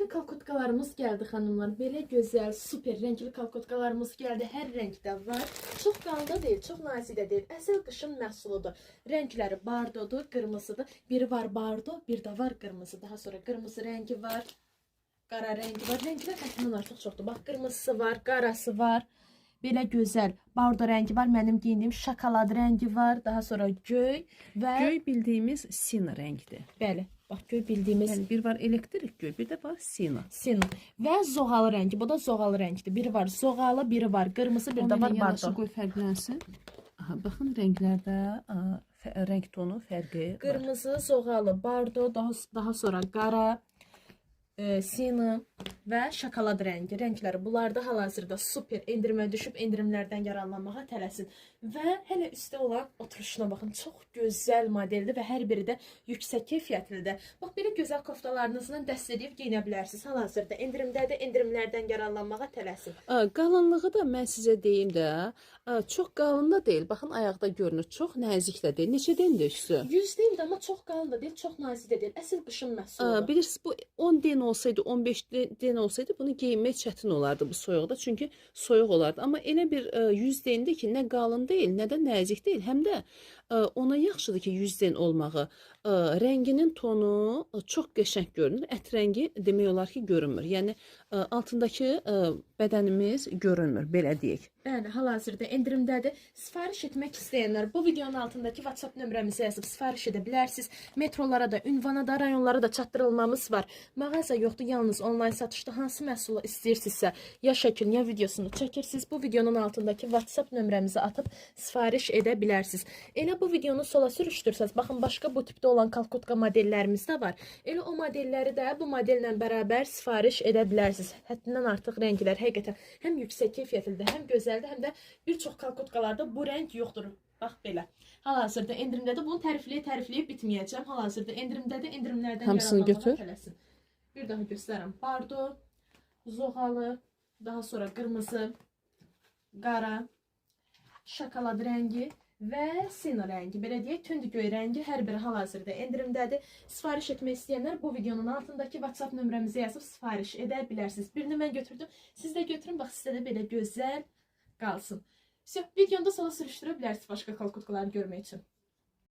Yeni kalkotkalarımız gəldi xanımlar. Belə gözəl, super rəngli kalkotkalarımız gəldi. Hər rəngdə var. Çox qalın da deyil, çox nazik də deyil. Əsl qışın məhsuludur. Rəngləri bardodur, qırmızıdır. Biri var bardo, bir də var qırmızı. Daha sonra qırmızı rəngi var, qara rəngi var. Rənglər həddindən artıq çoxdur. Bax, qırmızısı var, qarası var. Belə gözəl bardo rəngi var. Mənim geyindiyim şokolad rəngi var. Daha sonra göy və Göy bildiyimiz sina rəngdir. Bəli, bax göy bildiyimiz Yəni bir var elektrik göy, bir də var sina. Sin və zoğalı rəngi. Bu da zoğalı rəngdir. Biri var zoğalı, biri var qırmızı, bir də var Yanaşı bardo. qoy fərqlənsin. Aha, baxın rənglərdə rəng tonu fərqi var. Qırmızı, zoğalı, bardo, daha sonra qara, sinu və şokolad rəngi. Rəngləri bunlarda hal-hazırda super endirimə düşüb, endirimlərdən yararlanmağa tələsin. Və hələ üstə olan oturuşuna baxın. Çox gözəl modeldir və hər biri də yüksək keyfiyyətlidir. Bax belə gözəl koftalarınızla dəst edib geyinə bilərsiniz. Hal-hazırda endirimdədir, endirimlərdən yararlanmağa tələsin. Qalınlığı da mən sizə deyim də, çox qalın da deyil. Baxın ayaqda görünür. Çox nəzik də deyil. Neçə dendir üstü? 100 deyil də, amma çox qalın da deyil, çox nazik də deyil. Əsl qışın məhsuludur. Bilirsiniz, bu 10 den olsaydı, 15 den olsaydı bunu geyinmək çətin olardı bu soyuqda. Çünki soyuq olardı. Amma elə bir 100 dendir ki, nə qalın deyil, nə də nəzik deyil. Həm də ona yaxşıdır ki, 100 den olmağı. Rənginin tonu çox qəşəng görünür. Ət rəngi demək olar ki, görünmür. Yəni altındakı bədənimiz görünmür, belə deyək. Bəli, hal-hazırda endirimdədir. Sifariş etmək istəyənlər bu videonun altındakı WhatsApp nömrəmizə yazıb sifariş edə bilərsiniz. Metrolara da, ünvana da, rayonlara da çatdırılmamız var. Mağaza yoxdur, yalnız onlayn satışda hansı məhsulu istəyirsinizsə, ya şəklini, ya videosunu çəkirsiniz. Bu videonun altındakı WhatsApp nömrəmizə atıb sifariş edə bilərsiniz. Elə bu videonu sola sürüşdürsəz, baxın başqa bu tipdə olan kalkotka modellərimiz də var. Elə o modelləri də bu modellə bərabər sifariş edə bilərsiniz. Həddindən artıq rənglər həqiqətən həm yüksək keyfiyyətlidir, həm gözəldir, həm də bir çox kalkotkalarda bu rəng yoxdur. Bax belə. Hal-hazırda endirimdədir. Bunu tərifləyə-tərifləyib bitməyəcəm. Hal-hazırda endirimdədir. Endirimlərdən Hamısını yararlanmağa götür. tələsin. Bir daha göstərirəm. Bardo, zoğalı, daha sonra qırmızı, qara, şokolad rəngi və sina rəngi. Belə deyək, tünd göy rəngi hər biri hal-hazırda endirimdədir. Sifariş etmək istəyənlər bu videonun altındakı WhatsApp nömrəmizə yazıb sifariş edə bilərsiniz. Birini mən götürdüm. Siz də götürün. Bax sizə də belə gözəl qalsın. Vsyo, videonu da sola sürüşdürə bilərsiniz başqa kalkotkaları görmək üçün.